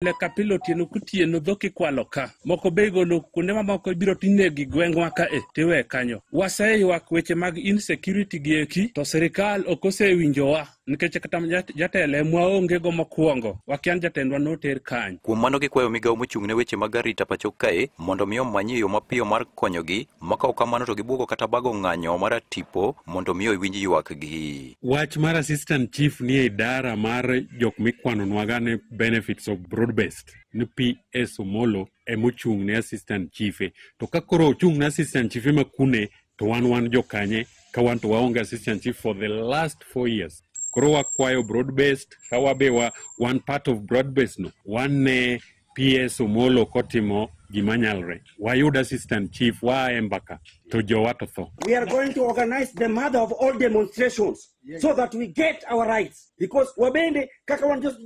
Pile ka pile, otieno kotieno, dhok ikwalo ka moko be igolo kuonde mamoko, ibiro tinegi gweng'wa ka e tiwe kanyo. Waseywak weche mag insecurity gi eki to sirikal ok osewinjowa nikech kata jatelo emwaonge go mokwongo, wakia ni jatendwa noter kany. Kuom mano, gikwayo migawo mochung' ne weche mag arita pacho kae mondo mi omany yo mapiyo mar konyogi, ma ka ok kamano to gibuogo kata bago ng'anyo mar tipo mondo mi owinj ywakgi. Wach mar assistant chief ni e idara mar jok mikwanonwaga ni benefits of broad based ni PS Omolo emochung' ne assistant chief, to ka koro ochung' ne assistant chief ma kune to wan jokanye ka wan to waonge assistant chief for the last 4 years. Koro wakwayo broad based ka wabe wa wan part of broad based no, wan ne PS Omolo kotimo gima nyalre wayud assistant chief waa e mbaka to jowa to tho. We are going to organize the mother of all demonstrations so that we get our rights. Because wabende, kaka wan just,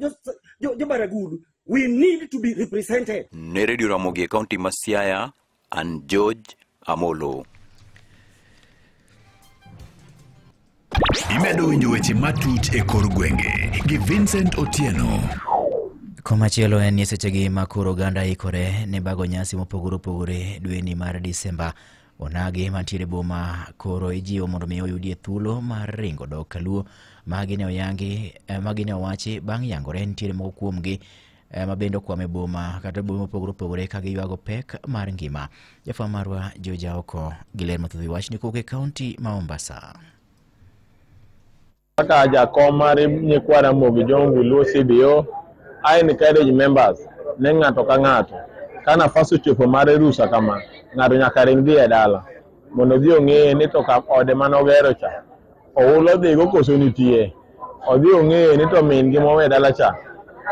jo Baragudu, we need to be represented. Ne Radio Ramogi e kaunti ma Siaya, an George Amolo. Imedo winjo weche matut e kor gwenge gi Vincent Otieno. Komachielo en ni sechegi ma koro oganda ikore ne bago nyasi mopogore opogore dweni mar Disemba, onagi mantiere boma koro ijiwo mondo mi oyudie thuolo mar ringo dok kaluo. Magi ne oyangi, magi ne owachi bang' yangore nitiere moko kuomgi ma bende okwamo e boma kata boma mopogore opogore ka giywago pek mar ngima. Jafwambo marwa Joja oko gi ler mathoth e wachni kowuok e kaunti ma Mombasa. Kaka jakom mar nyikwa Ramogi Jomvu Luo CBO, I encourage members ne ng'ato ka ng'ato ka nafas ochopo mar rusa kama, ng'ato nyaka ring dhi e dala mondo odhi ong'e ni to ka ode manogero cha oulo dhigo koso nitie, odhi ong'e ni to min gi mowe dala cha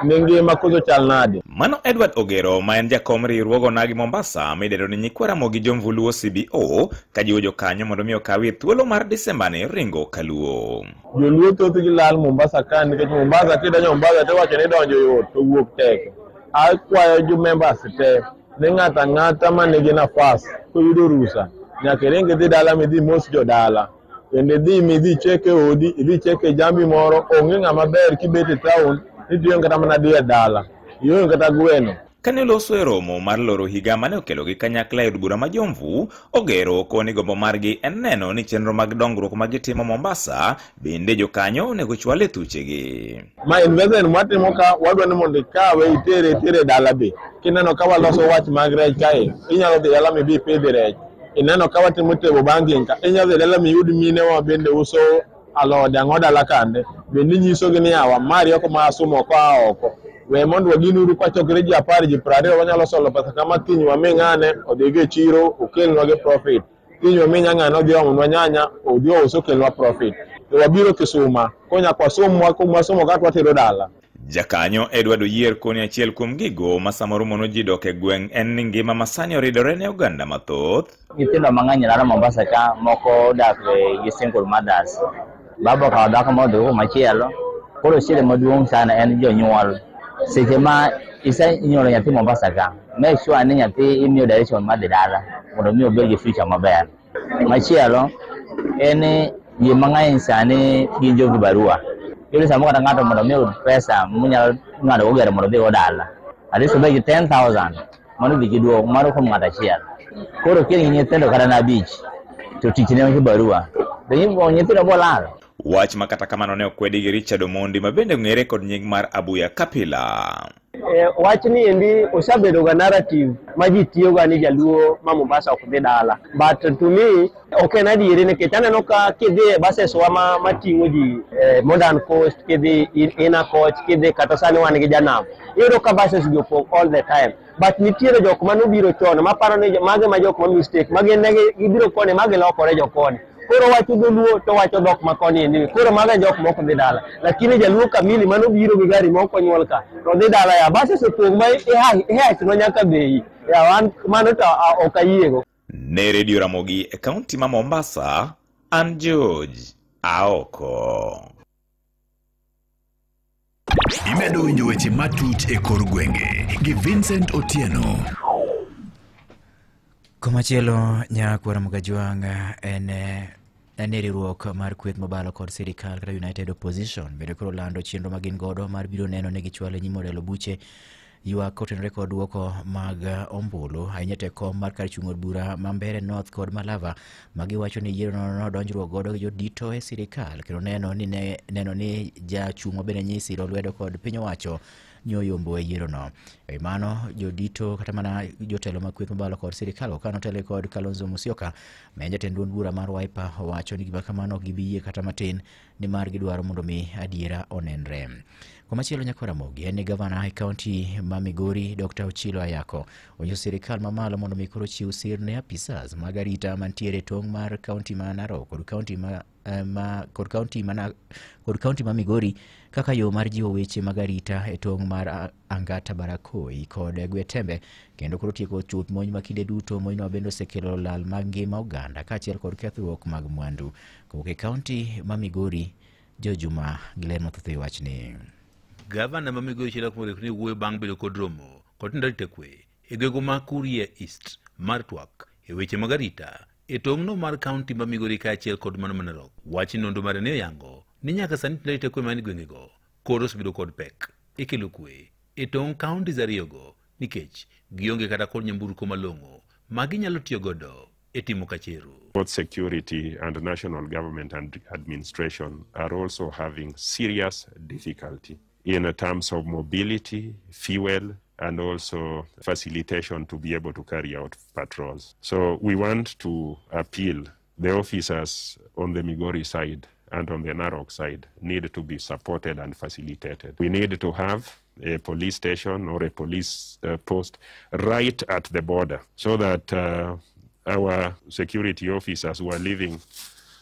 ni ngima koso chal nade. Mano Edward Ogero, ma en jakom riwruog onagi Mombasa midendo ni nyikwa Ramogi Jomvu Luo CBO, kajiwo jokanyo mondo mi okawie thuolo mar Disemba ni ringo kaluo. Joluo thothgi lal Mombasa ka nikech Mombasa, kidonjo Mombasa tiwacho ni donjo yot to wuok tek. Akwayo jo members te ni ng'ato ang'ata manigi nafas koyudo rusa nyaka iring idhi dala midhi mos jodala, kendo idhi midhi check e odi, idhi check e jambi moro. Onge ng'ama ber kibet e town ni kata mana dhi e dala ionge kata gweno. Kane oloso e romo mar loro higa mane okelogi kanyakla e od bura ma Jomvu, Ogero koni gombo margi en neno ni chenro mag dongruok ma gitimo Mombasa bende jokanyo onego chwal e thuchegi. Ma investment mwatimo ka, wadwa ni mondo ikawe itere itere dala be. Kineno ka waloso wach mag rech kae, inyalo dhi dala mibi ipidh rech. Ineno ka watimo table banking ka, inyalo dhi dala miyud minewa bende uso alode ang'o dala kande bende inyisogi ni yawa mari oko ma asumo koa oko we mondo waginuru kwachokre ji 10, ji 20, wanyalo solo pesa kama, kiny wami ng'ane odhigo e chiro okelnwa gi profit, kiny wami nyang'ane odhi omonwa nyanya odhi ous okelnwa profit, to wabiro Kisuma ko nyaka wasum wasomo kaka watero dala. Jakanyo Edward Oyier koni achiel kuom gigo ma samoro mono ji dok e gweng' en ni ngima masani oridore ne oganda mathoth. Nyithindo mang'eny lalo Mombasa ka, moko odak gi single mothers. Baba okawo dhako modhi kumachielo. Koro shida maduong' sana en jonyuol. Seche ma isenyuolo nyathi Mombasa ka, make sure ni nyathi imiyo direction mar dhi dala mondo mi obed gi future maber. Machielo en ni ji mang'eny sani gin jo vibarua. Iyudo samoro kata ng'ato mondo mi oyud pesa monyalo ng'ado go gari mondo odhi go dala. At least obed gi 10,000 mano dhi giduogo mano kuom ng'ato achiel. Koro ka in gi nyithindo kata na 5 to tich ne kibarua. To nyithindo bolal. Wach ma kata kamano ne okwedi gi Richard Omondi, ma bende ong'ere kod nying mar Abuya Kapila. Wach ni endi osebedo ga narrative ma ji tiyoga ni jaluo ma Mombasa ok dhi dala, but to me ok en adieri, nikech aneno ka kidhi e buses wa ma mating'o ji, Modern Coast, kidhi Inner Coach, kidhi kata sani wan gi Janam, iyudo ka buses gi opong' all the time. But nitiere jok manobiro chon maparo ni mage ma jok ma mistake magin ne gibiro koni ma gilokore jokoni, koro wacho dholuo to wacho dhok ma koni endi, koro mago e jok mok dhi dala. Lakini jaluo kamili manobiro gi gari mok onyuol ka to dhi dala ya buses opong' ma ihachno nyaka bei ya wan mano to ok ayiego. Ne Radio Ramogi e kaunti ma Mombasa, an George Aoko. Imedo winjo weche matut e kor gwenge gi Vincent Otieno. Komachielo, nyakwara Mugajwang' en e riwruok mar kweth mobalo kod sirikal kata United Opposition bende koro lando chenro ma gin godo mar biro neno ni gichwalo e nyim od buche. ywak kotenore kod duoko mag ombulu ahinya to e kom mar kar chung' od bura ma Mbeere North kod Malava ma giwacho ni yiero nodonjruok godo gi jodito e sirikal kendo neno ni jachung' ma bende nyisiro lwedo kod piny owacho ni oyombo e yierono. E mano jodito kata mana jotelo ma kweth mabalo kod sirikal ka notelo kod Kalonzo Musyoka ma en jatend duond bura mar Wiper owacho ni gima kamano ok gibi yie kata matin nimar gidwaro mondo mi adiera onenre. Komachielo Nyakwar Ramogi en ni gavana e kaunti ma Migori Dr. Ochilo Ayako onyiso sirikal mamalo mondo mi koro chiw sir ne apisas mag arita mantiere e tong' mar kaunti ma Narok kod kaunti ma kod kaunti ma Migori kaka yo mar jiwo weche mag arita e tong' mar Angata Barakoi kod Gwetembe kendo koro tieko chuth monj ma kinde duto monjno bende osekelo lal mag ngima oganda kaachiel kod kethruok mag mwandu. Kowuok e kaunti ma Migori, Jojuma gi ler mathoth e wachni. Gavana ma Migori Ochilo Ayako ne wuoyo bang' bedo kod romo kod arita kwe e gwenge ma Kuria East mar twak e weche mag arita e tong'no mar kaunti ma Migori kaachiel kod mano ma Narok. Wach nonro mare ne oyango ni nyaka sani arita kwe man gwengego koro osebedo kod pek e kelo kwe e tong' counties ariyogo nikech gionge kata kod nyamburko malong'o ma ginyalo tiyo godo e timo kachero. Both security and national government and administration are also having serious difficulty in terms of mobility, fuel, and also facilitation to be able to carry out patrols. So we want to appeal the officers on the Migori side and on the Narok side need to be supported and facilitated. We need to have a police station or a police post right at the border so that our security officers who are living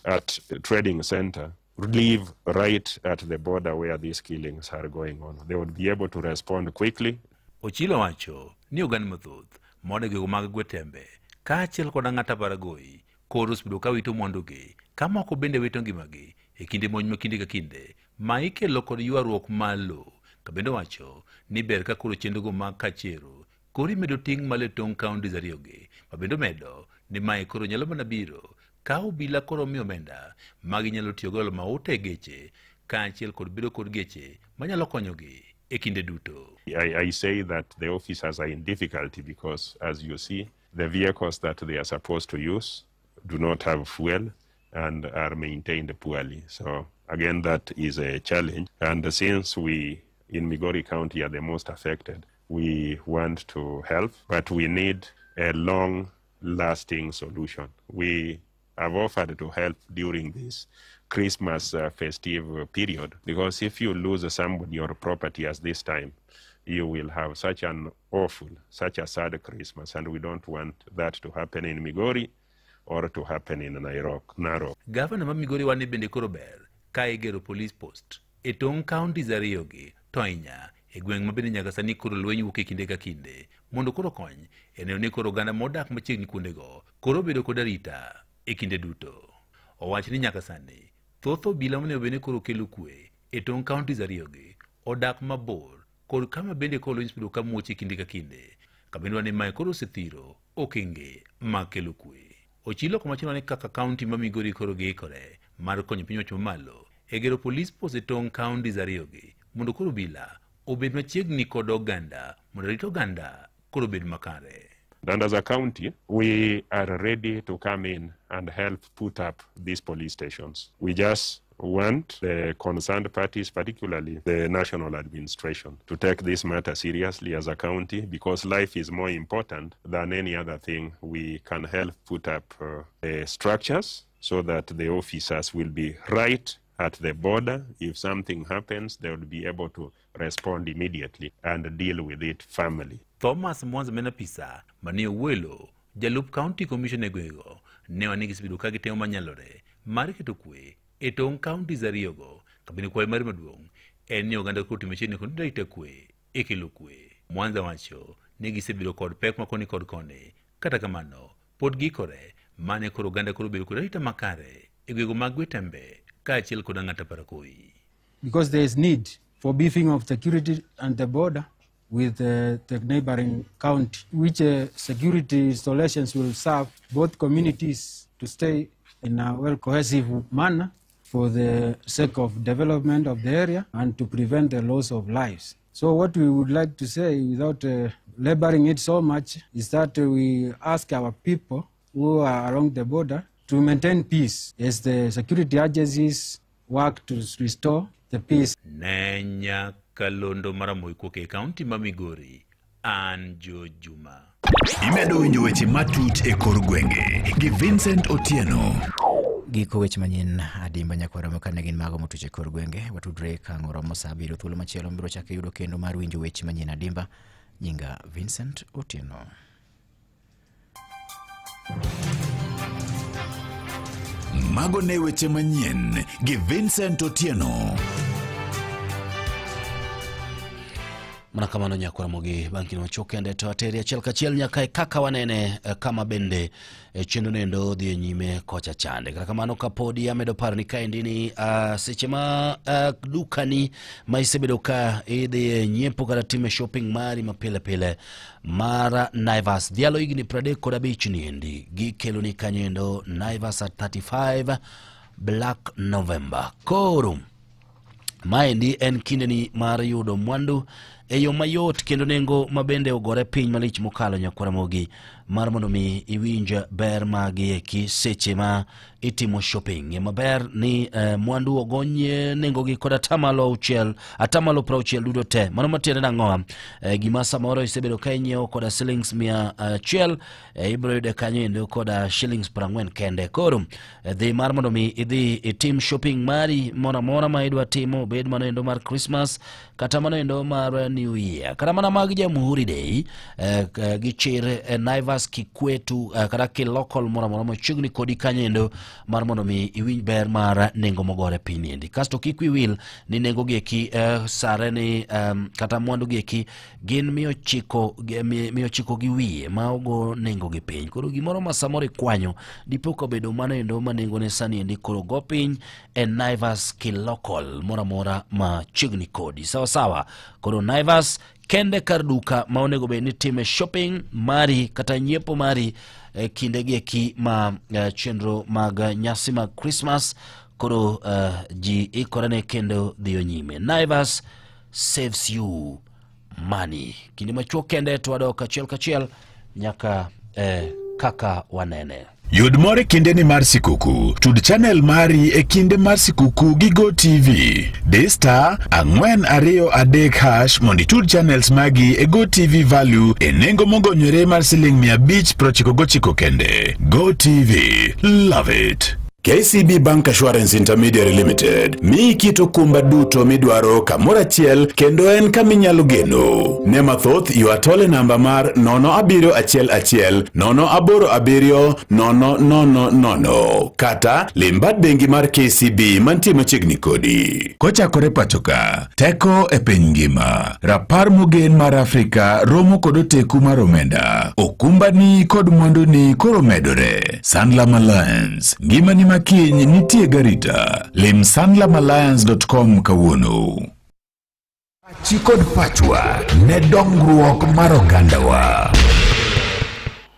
at trading center live right at the border where these killings are going on. They would be able to respond quickly. Ochilo wacho ni oganda mathoth modak e gwenge mag Gwetembe kaachiel kod Ang'ata Baragoi koro osebedo ka wito mwandugi ka moko bende wito ngimagi e kinde monj ma kinde ka kinde ma ikelo kod ywaruok mar lowo. Ka bende wacho ni ber ka koro chenrogo mag kachero koro imedo ting' malo e tong' counties ariyogi ma bende omedo ni mae koro nyalo mana biro ka obila koro miyo omenda ma ginyalo tiyogo e mauta e geche kaachiel kod bedo kod geche manyalo konyogi e kinde duto. I say that the officers are in difficulty because, as you see, the vehicles that they are supposed to use do not have fuel and are maintained poorly. So, again, that is a challenge. And since we in Migori County are the most affected, we want to help, but we need a long-lasting solution. We have offered to help during this Christmas festive period, because if you lose somebody or property at this time, you will have such an awful, such a sad Christmas, and we don't want that to happen in Migori or to happen in Narok. Gavana ma Migori wane bende koro ber ka igero police post e tong' counties ariyogi to ahinya e gweng' ma bende nyaka sani koro lweny wuok e kinde ka kinde mondo koro kony e neno ni koro oganda modak machiegni kuondego koro bedo kod arita e kinde duto. Owach ni nyaka sani thoth obila monego bed ni koro kelo kwe e tong' counties ariyogi odak mabor kod kama bende koro lweny osebedo ka muoch e kinde ka kinde ka bende wane mae koro osethiro okenge mag kelo kwe. Ochilo komachielo ni kaka kaunti ma Migori koro giikore mar konyo piny owacho mamalo e gero police post e tong' counties ariyogi mondo koro obila obed machiegni kod oganda mondo rit oganda koro obed makare. And as a county, we are ready to come in and help put up these police stations. We just want the concerned parties, particularly the national administration, to take this matter seriously as a county, because life is more important than any other thing. We can help put up the structures so that the officers will be right at the border. If something happens, they will be able to respond immediately and deal with it firmly. Thomas Mwanza mena pisa manie Owelo jalup county commissioner e gwengego ne wani gisebedo ka gitemo manyalore mar keto kwe e tong' counties ariyogo ka bende kwayo mare maduong' en ni oganda koro tim machiegni kod arita kwe e kelo kwe. Mwanza wacho ni gisebedo kod pek ma koni kod koni kata kamano pod giikore mane koro oganda koro bedo kod arita makare e gwenge mag Gwetembe kaachiel kod Ang'ata Barakoi. Because there is need for beefing of security and the border with the neighboring county, which security installations will serve both communities to stay in a well cohesive manner for the sake of development of the area and to prevent the loss of lives. So what we would like to say, without laboring it so much, is that we ask our people who are along the border to maintain peace as the security agencies work to restore the peace. Ne nyakalondo mar Ramogi e kaunti ma Migori, an Jo Juma. Imedo winjo weche matut e kor gwenge gi Vincent Otieno. Giko weche manyien adimba nyakwara kane gin mago motuch e kor gwenge. Watudre ka ang' oromo sa 7 thuolo machielo mbiro chako yudo kendo mar winjo weche manyien adimba. Nyinga Vincent Otieno. Mago ne weche manyien gi Vincent Otieno. Mana kamano nyakwara mogi bang' kinde machuok kende to ateri achiel kachiel nyaka e kaka wanene kama bende chenro nendo dhi e nyime kocha chande. Kata kamano kapodi amedo paro ni kaendi ni seche ma dukani ma isebedo ka idhi e nyiepo kata time shopping mari ma pile pile mar Naivas dhialo higni 35 niendi gikelo ni kanyo endo Naivas at 35 Black November. Koro maendi en kindeni mar yudo mwandu e yo mayot kendo nengo mabende ogore piny malich mokalo nyakwara mogi mar mondo mi iwinj ber magi eki seche ma itimo shopping. Maber ni mwandu ogony nengo gi kod 60% duto te. Mano matiende nang'o? Gima samoro isebedo ka inyiewo koda shillings 100 ibiro yude kanyo endo koda shillings 40 kende. Koro dhi mar mondo mi idhi itim shopping mari moro amora ma idwa timo, obed mano endo mar Christmas kata mano endo mar New Year kata mana mag Jamhuri Day, gi chir Naivas kikwetu kata ki local moro amora machiegni kodi kanyo endo mar mondo mi iwinj ber mar nengo mogore piny endi. Kasto kik wiyi wil ni nengo gi eki sare ni kata mwandu gi eki gin 900 gi wiye ma ogo nengo gi piny. Koro gimoro ma samoro ikwanyo dipo ka obedo mano endo ma nengo ne sani endi koro go piny e Naivas ki local moro amora machiegni kodi. Sawa sawa. Koro Naivas kende kar duka ma onego bed ni time shopping mari kata nyiepo mari kinde gi eki ma chenro mag nyasi mag Christmas koro ji ikorene kendo dhiyo nyime. Naivas saves you money. Kinde machuok kende to wadok achiel kachiel nyaka kaka wanene. Yud mor e kindeni mar sikuku. Tud channel mari e kinde mar sikuku gi Go TV. Di star 423# mondo itud channels magi e Go TV Value e nengo mogonyore mar siling 599 kende. Go TV. Love it. KCB Bank Assurance Intermediary Limited miyi kit okumba duto midwaro kamoro achiel kendo en kaminyalo geno. Ne mathoth ywa tol e namba mar 0711 087 000 kata lim bad bengi mar KCB mantie machiegni kodi. Kochakore pachoka, teko e piny ngima, rapar mogen mar Afrika romo kod oteku mar omenda. Okumbani kod mwanduni koro medore. Sanlam Alliance, ngimani makiny nitie garita. Lim sanlamalliance.com kawuono. Pachi kod pachwa ne dongruok mar ogandawa.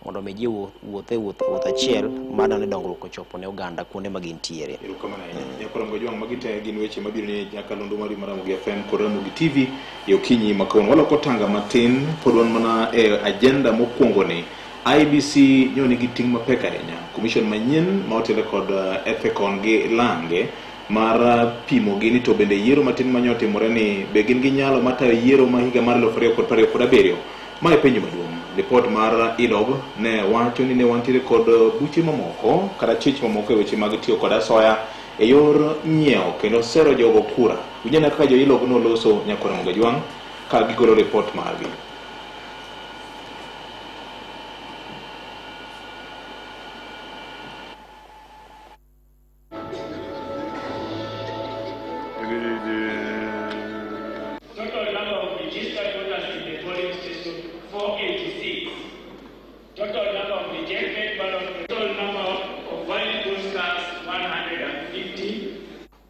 Mondo mi ji wuoth e wuoth achiel mano ne dongruok ochopo ne oganda kuonde ma gintiere. Erokamano ahinya. Nyakorango Jwang', magi te gin weche mabiro ne nyakalondo mari mar Ramogi FM kod Ramogi TV e okinyi ma kawuono. Waloko tanga matin, pod wan mana e agenda mokwongo ni IBC nyo nigi ting' mapek ahinya. Commission manyien ma otelo kod Ethekon gi Lange mar pimo gi ni to bende yiero matin manyo otimore ni be gin gi nyalo mar tayo yiero ma higa mar 2027. Ma e penjo maduong'. Lipot mar ILOG ne wacho ni ne wantiere kod buche mamoko kata chich mamoko e weche mag tiyo kod asoya e yor nyiewo kendo sero jogo kura. Winjana kaka jo ILOG noloso Nyakwar Ramogi Jwang' ka gigolo lipot margi. Total number of registered voters in the polling station 486. Total number of rejected ballots, total number of valid postcards 150.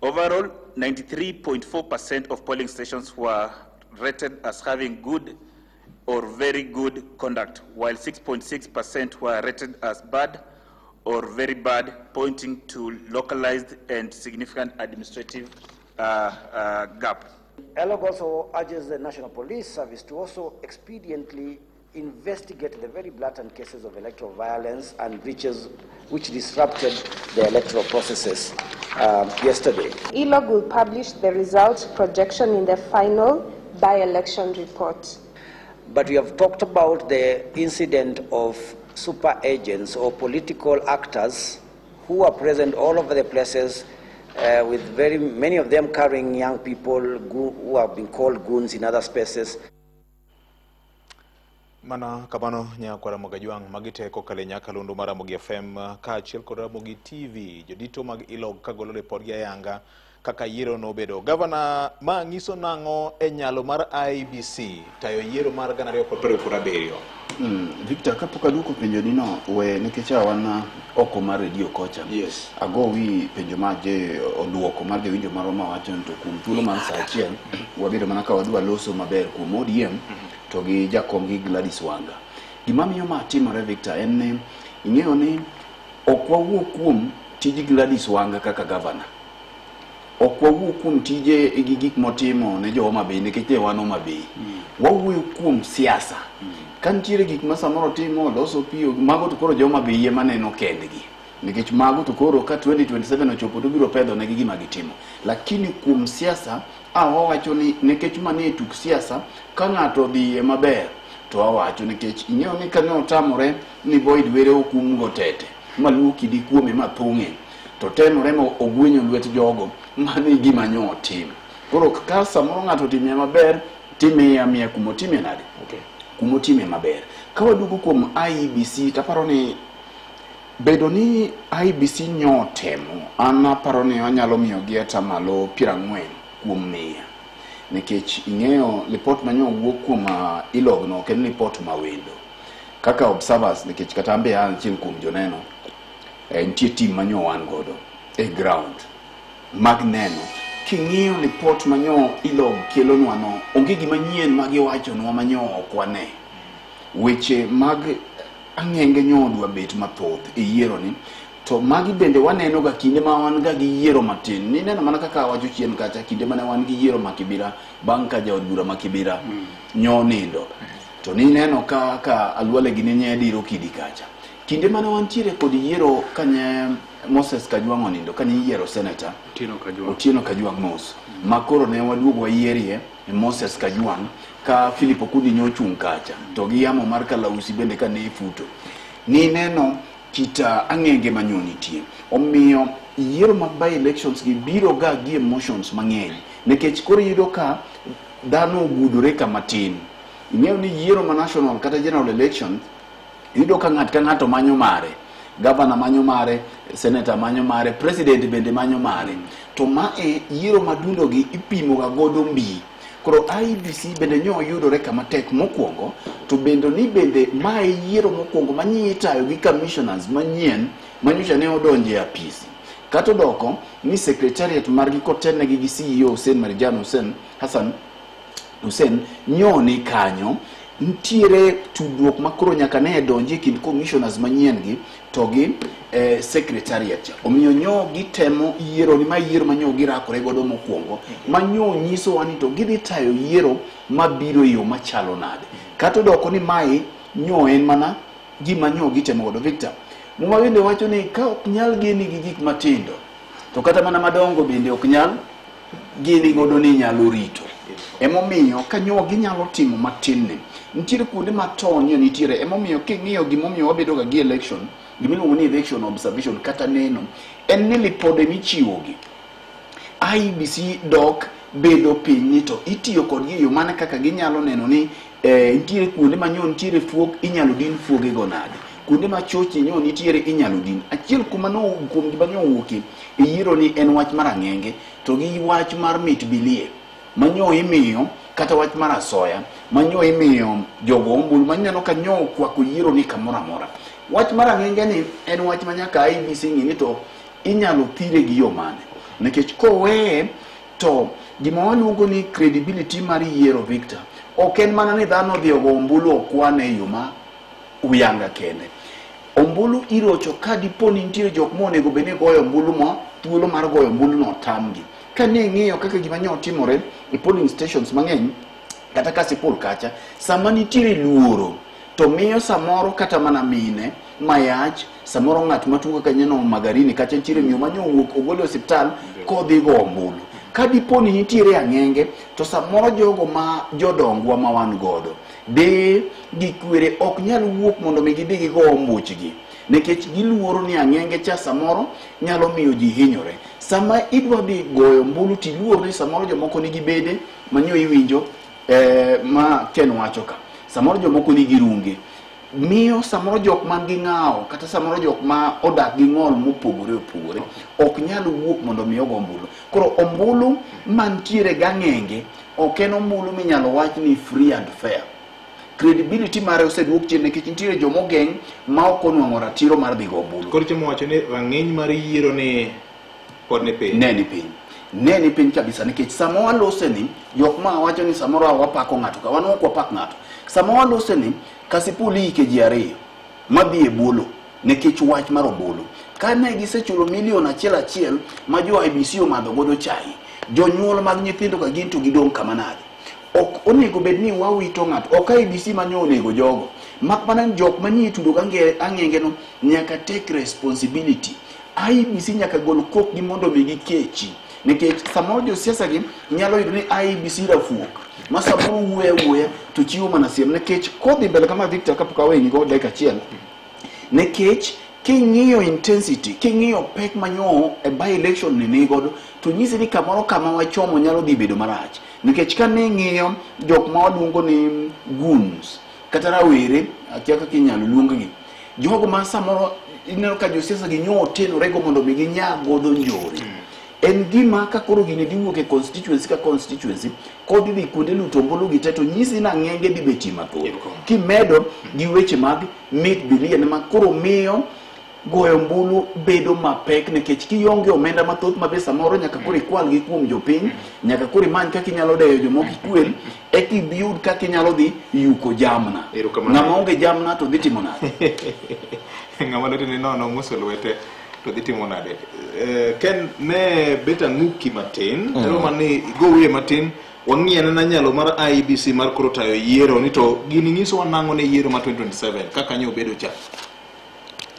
Overall, 93.4% of polling stations were rated as having good or very good conduct, while 6.6% were rated as bad or very bad, pointing to localized and significant administrative gap. ELOG also urges the National Police Service to also expediently investigate the very blatant cases of electoral violence and breaches which disrupted the electoral processes yesterday. ELOG will publish the results projection in the final by-election report. But we have talked about the incident of super agents or political actors who are present all over the places, with very many of them carrying young people who have been called goons in other spaces. Mana kamano nyakwara Ramogi Ajwang' magi kokalo e nyakalondo mar Ramogi FM kaachiel kod Ramogi TV jodito mag ELOG kagolo ripodgi ayanga kaka yiero nobedo. Gavana, ma nyiso nang'o e nyalo mar IEBC tayo yiero mar 2027? Victor, kapok aduoko penjo ni no, we nikech wan oko mar redio kocha. Yes. Ago wi penjo ma je oduoko mar jowinjo marwa mawacho ni to kuom thuolo mar saa achiel wabedo mana ka wadwa loso maber kuom ODM to gi jakom gi Gladys Wanga. Gima miyo ma timore Victor en ni ing'eyo ni ok wawuo kuom tij Gladys Wanga kaka gavana. Ok wawuo kuom tije gi gik motimo ne jo Homa Bay nikech ne wan Homa Bay. Wawuoyo kuom siasa. Ka nitiere gik ma samoro timo loso piyo mago to koro jo Homa Bay ema neno kendgi. Nikech mago to koro ka 2027 ochopo to biro pedho negi gima gitimo. Lakini kuom siasa awawacho ni nikech mane e tuk siasa ka ng'ato odhiye maber to awacho nikech ing'eyo ni kane otamore ni Boyd Were okum go tete maluo kidi kuome mathung'e to temore ma ogwenyo lwet jogo mano e gima nyo otim. Koro ka samoro ng'ato otime maber timiye amiya kumotime nade? Okay. Kumotime maber. Ka waduogo kuom IEBC taparo ni bedo ni IEBC nyo otemo an aparo ni anyalo miyogi atamalo 40 kuom 100 nikech ing'eyo lipot manyo wuok kuom ELOG no ok en lipot mawendo kaka observers nikech kata an be an achiel kuom joneno nitie team manyo wan godo e ground mag neno king'iyo lipot manyo ELOG kelonwa no onge gima nyien ma giwachonwa manyo ok wane weche mag ang'enge nyo odwa bet mathoth e yiero ni to magi bende waneno ga kinde ma wan ga gi yiero matin nineno mana kaka awacho chien kacha kinde mane wan gi yiero ma Kibira bang' ka jaod bura ma Kibira nyo nindo to nineno kaka Alwale gi ne diro kidi kacha kinde mane wantiere kod yiero kanye Moses Kajwang' onindo kane iyiero senator Otieno Kajwang' Mos ma koro ne waduogo wayierie Moses Kajwang' ka Philip Okundi nyochung' kacha to gi yamo mar kalausi bende kane ifuto nineno kita ang'enge manyo nitie omiyo yiero mag by elections gi biro ga gi emotions mang'eny nikech koro iyudo ka dhano ogudore kama tin ing'eyo ni yiero ma national kata general election iyudo ka ng'at ka ng'ato manyo mare gavana manyo mare senator manyo mare president bende manyo mare to mae yiero madundo gi ipimo ga godo mbi koro IEBC bende nyo yudore kama tek mokwongo to bende ni bende mae yiero mokwongo manyi itayo gi commissioners manyien manyocha ne odonje e apisi kata odoko ni secretariat margi kotelnegi gi CEO Hussein Marijan Hussein Hassan Hussein nyo ni kanyo nitiere tudruok makoro nyaka ne donji e kind commissioners manyien gi to gi secretariat cha omiyo nyo gitemo yiero ni ma yiero ma nyo girakore godo mokwongo ma nyo nyisowa ni to gidhi tayo yiero mabiro e yo machalo nade kata odoko ni mae nyo en mana gima nyo gitemo godo Victor Muma bende wacho ni ka ok nyal geni gi gik matindo to kata mana madongo bende ok nyal geni godo ni nyalo rito emomiyo ka nyo ginyalo timo matin ni nitiere kuonde ma tony nitiere emomiyo king'iyo gimomiyo wabedo ga gi election gimiluongo ni election observation kata neno en ni lipode michiwogi IEBC dok bedo piny ni to itiyo kodgi e yo mane kaka ginyalo neno ni nitiere kuonde ma nyo nitiere fuok inyalo din fuogego nade kuonde ma choche nyo nitiere inyalo din achiel kuma no kuom gima nyo owuokie e yiero ni en wach mar ang'enge to gi wach mar mit bilie manyo imiyo kata wach mar asoya manyo imiyo jogo ombulu maneno ka nyo okwako yiero ni kamoro amora wach mar ang'enge ni en wach ma nyaka IEBC ng'i ni to inyalo thire gi yo mane nikech koweye to gima waluongo ni credibility mar yiero Victor ok en mana ni dhano odhi ogo ombulu okwane e yo ma uyanga kende ombulu irocho ka dipo ni nitiere jok monego bed ni goyo ombulu mo thuolo mar goyo ombulu no otamgi Ka ne ing'iyo kaka gima nyo timore e polling stations mang'eny kata Kasipul kacha, sama nitiere luoro to miyo samoro kata mana mine mayach, samoro ng'at matuo kaka neno Magarini kacha nitiere miyo manyo owuok ogol e osiptal kodhi go ombulu. Ka dipo ni nitiere ang'enge to samoro jogo ma jodongwa ma wan godo deye gi kwere ok nyal wuok mondo mi gidhi gigo ombuchgi nikech giluoro ni ang'enge cha samoro nyalo miyo ji hinyore. Sama idwa dhi goyo ombulu tiluor ni samoro jomoko nigi bede manyo iwinjo ma Ken wacho ka, samoro jomoko nigi runge, miyo samoro jok man gi ng'awo kata samoro jok ma odak gi ng'ol mopogore opogore ok nyal wuok mondo mi ogo ombulu. Koro ombulu mantiere gang'enge ok en ombulu minyalo wach ni free and fair. Credibility mare oseduok chien nikech nitiere jomogeng' ma ok onwang'o ratiro mar dhi go ombulu. Koro temo wacho ni rang'iny mar yiero ni pod ni piny. Ne ni piny. Ne ni piny kabisa nikech sama walose ni jok ma wacho ni samoro wapako ng'ato ka wan ok wapak ng'ato. Sama walose ni Kasipul ike ji ariyo madhi e bolo nikech wach mar ombulu. Kane gisechulo milion achiel achiel ma jo IEBC omadho godo chai, jonyuol mag nyithindo ka gin to gidong' kama nade? Ok onego bed ni wawito ng'ato, ok IEBC manyo onego jogo, mak mana ni jok manie tudo ang'enge no nyaka take responsibility. IEBC nyaka gol kokgi mondo mi gikechi nikech samoro josiasa gi nyalo yudo ni IEBC rafuok ma samoro wuoyo awuoya to chiwo mana siem nikech kodhi mbele kama. Victor, kapok aweni go dakika achiel, nikech king'iyo intensity, king'iyo pek manyo e by election ni nigodo to nyisi ni kamoro kama wachomo nyalo dhi bedo marach nikech ka ne ng'iyo jok ma waluongo ni goons kata rawere, akia kaka inyalo luong gi jogo ma samoro ineno ka josiasa gi nyo otenorego mondo mi ginyag godo njore. En gima ka koro gini dhi wuok e constituency ka constituency kodhi dhi kuonde luto ombulu gi te to nyisi ni ang'enge dhi betie mathoth kimedo gi weche mag mit billion ma koro miyo goyo ombulu bedo mapek nikech kionge omenda mathoth ma be samoro nyaka koro ikwalgi kuom jopiny, nyaka koro imany kaka inyalo deyo jomoko ikwel eka iyud kaka inyalo dhi yuko jamna. Ng'ama onge jamna to dhi timo nade? Ng'ama lwete ni nono muso lwete to dhi timo nade? Ken ne bet ang'uki matin, mm. Ni igo wiye matin wang'i anena nyalo mar IEBC mar koro tayo yiero ni to gini nyisowa nang'o ne yiero ma 2027 kaka nyo obedo cha.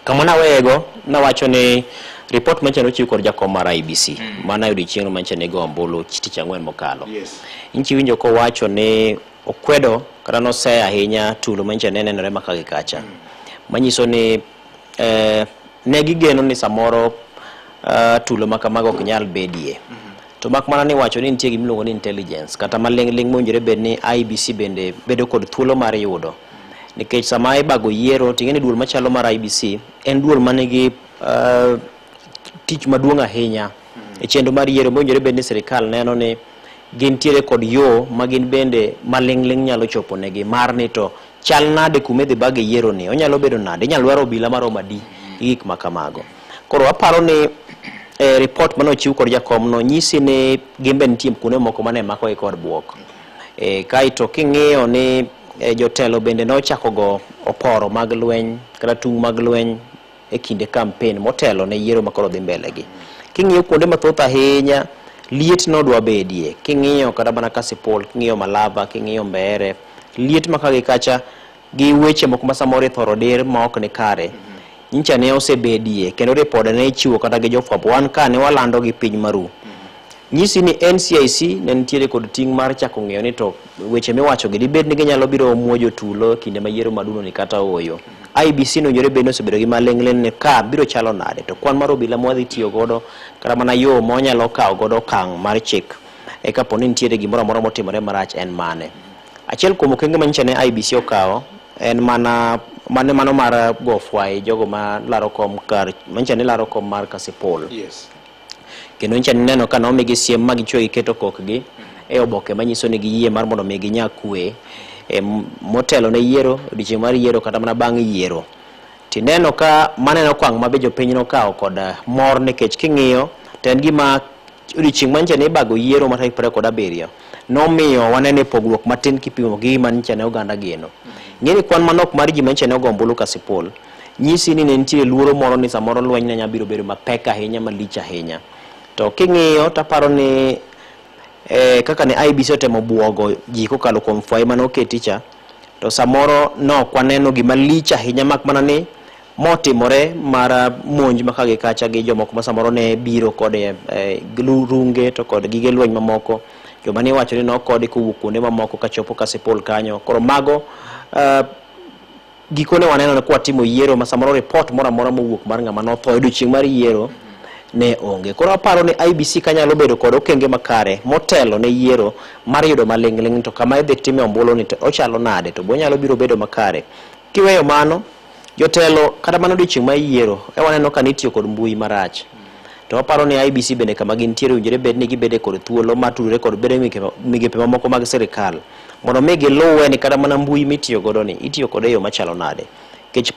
Kama naweyego nawacho ni report mancha nochiw kod jakom mar IEBC mana e odiochieng' mancha nego ombulu tich ang'wen mokalo. Nchi winjo kowacho ni okwedo kata noseyo ahinya tulo mancha ne nenore maka gi kacha. Manyiso ni ne gigeno ni samoro tulo ma kamago ok nyal bedie. To mak mana ni wacho ni nitie gima iluongo ni intelligence kata maling'ling' mowinjore bed ni IEBC bende bedo kod thuolo mar yudo. Nikech sama ibago yiero ting'e ni duol machalo mar IEBC en duol manigi tich maduong' ahinya e chenro mar yiero mowinjore bed ni sirikal neno ni gintiere kod yo ma gin bende maling'ling' nyalo chopo negi mar ni to chal nade kuma idhi bage yiero ni onyalo bedo nade, inyalo dwaro obila maromo adi gi gik ma kamago. Koro aparo ni report mane ochiw kod jakom no nyisi ni gin be nitie kuonde moko mane makogi kod buok. Kaeto king'iyo ni jotelo bende nochako go oporo mag lweny kata tung' mag lweny e kinde campaign motelo ne yiero makoro dhi mbele gi. King'iyo kuonde mathoth ahinya liet nodwa bedie, king'iyo kata mana Kasipul, king'iyo Malava, king'iyo Mbeere, liet ma ka gi kacha gi weche moko ma samoro ithoro dir ma ok ni kare nyicha ne osebedie kendo ripode ne ichiwo kata gi jofwambo wan ka ne walando gi piny maru. Nyisi ni NCIC ne nitiere kod ting' mar chako ng'iyo ni to weche miwacho gi dibed ni ginyalo biro muojo tulo kinde ma yiero maduong' ni kata ooyo. IEBC nowinjore bed ni osebedo gi maling'ling' ni ka biro chalo nade to kwan mar obila mwadhi tiyo godo kata mana yo mwanyalo kawo godo okang' mar chik e kapo ni nitiere gimoro amora motimore marach en mane. Achiel kuom okenge manyicha ne IEBC okawo en mana mane mano mar go fwai jogo ma laro kom kar manyicha ne laro kom mar Kasipul. Yes. Kendo nyicha nineno ka nomigi siem ma gichwe giketo kokgi e oboke manyiso ni giyie mar mondo mi ginya kwe motelo ne yiero, odiochieng' mar yiero kata mana bang' yiero. Tineno ka maneno okang' ma be jopiny nokawo kod mor nikech king'iyo to en gima odiochieng' manyicha ne ibago yiero mar tarik 27 nomiyo wanene pogruok matin kipimo gi gima nyicha ne oganda geno. Ng'e ni kwan manok mar ji manyicha ne ogo ombulu Kasipul nyisi ni ne nitie luoro moro ni samoro lweny ne nyalo biro bedo mapek ahinya malich ahinya. To king'iyo taparo ni kaka ne IEBC otemo buogo ji kokalo kuom fwai mane oketi cha, to samoro nok waneno gima lich ahinya mak mana ni motimore mar monj ma ka gi kacha gi jomoko ma samoro ne biro kod runge to kod gige lweny mamoko, joma ne iwacho ni nokodi kowuok kuonde mamoko kachopo Kasipul kanyo. Koro mago gikone waneno ni kwatimo yiero ma samoro report moro amora mowuok mar ng'ama notho e odiochieng' mar yiero ne onge. Koro aparo ni IEBC kanyalo bedo kod okenge makare motelo ne yiero mar yudo maling'ling' to kama idhi time ombulu ni to ochalo nade, to bonyalo biro bedo makare. Kiweyo mano, jotelo kata mana odiochieng' mar yiero e waneno ka nitiyo kod mbui marach. To aparo ni IEBC bende kama gintiere owinjore bed ni gibede kod thuolo mar tudore kod bede migepe mamoko mag sirikal mondo mi giluwe ni kata mana mbui mitiyo godo ni itiyo kode e yo machalo nade. Nikech